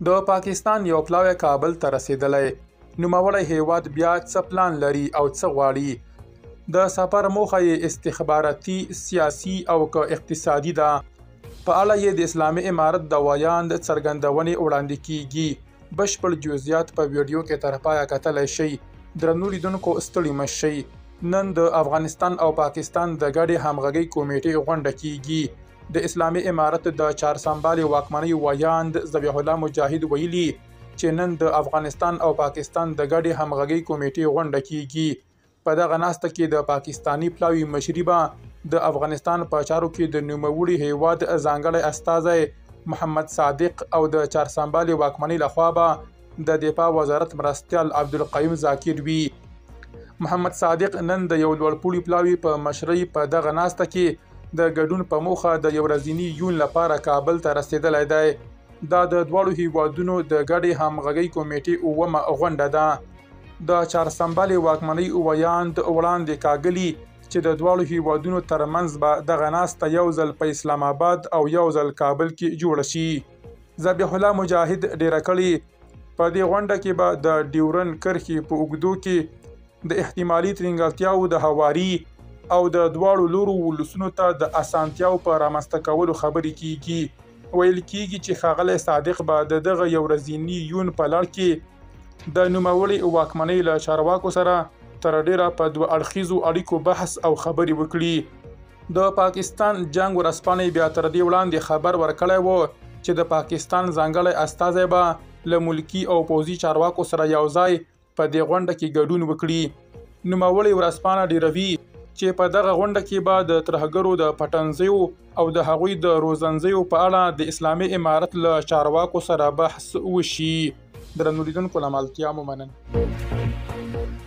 د پاکستان یو پلاوی کابل ته رسېدلی. نوموړی هېواد بیا څه پلان لري او څه غواړي؟ د سفر موخه یې استخباراتي، سیاسي او که اقتصادي ده؟ په اړه یې د اسلامي امارت د ویاند څرګندونې وړاندې کیږي. بشپړ جزئیات په ویډیو کې تر پایه کتلی شئ. درنو لیدونکو، ستړي مه شئ. نن د افغانستان او پاکستان د ګډې همغږۍ کمیټې غونډه کیږي. د اسلامي امارت د چارسمبالې واکمنۍ ویاند ذبیح الله مجاهد ویلي چې نن د افغانستان او پاکستان د ګډې همغږۍ کمیټې غونډه کیږي. په دغه ناسته کې د پاکستاني پلاوي مشري به د افغانستان په چارو کې د نوموړي هیواد ځانګړی استازی محمد صادق او د چارسمبالې واکمنۍ لخوا به د دفاع وزارت مرستیال عبدالقیوم ذاکر وي. محمد صادق نن د یو لوړپوړي پلاوي په مشرۍ په دغه ناسته کې د ګډون په موخه د یو ورځني یون لپاره کابل ته رسېدلی دی. دا د دواړو هیوادونو د ګډې همغږۍ کمیټې اوومه غونډه ده. د چارسمبالې واکمنۍ ویاند وړاندې کاږلي چې د دواړو هیوادونو ترمنځ به دغه ناسته یو ځل په اسلام آباد او یو ځل کابل کې جوړه شي. ذبیح الله مجاهد ډېره کړې، په دې غونډه کې به د ډیورن کرښې په اوږدو کې د احتمالي ترینګلتیاوو د هواري او د دواړو لورو ولسونو ته د اسانتیاو په رامنځته کولو خبرې کیږي. ویل کیږي چې ښاغلی صادق به د دغه یو ورځني یون په لړ کې د نوموړې واکمنۍ له چارواکو سره تر ډېره په دوه اړخیزو اړیکو بحث او خبرې وکړي. د پاکستان جنګ ورځپاڼې بیا تر دې وړاندې خبر ورکړی و چې د پاکستان ځانګړی استازی به له ملکي او پوځي چارواکو سره یو ځای په دې غونډه کې ګډون وکړي. نوموړې ورځپاڼه ډېروي چې په دغه غونډه کې به د ترهګرو د پټنځیو او د هغوی د روزنځیو په اړه د اسلامي امارت له چارواکو سره بحث وشي. درنو لیدونکو، له ملتیا مو مننه.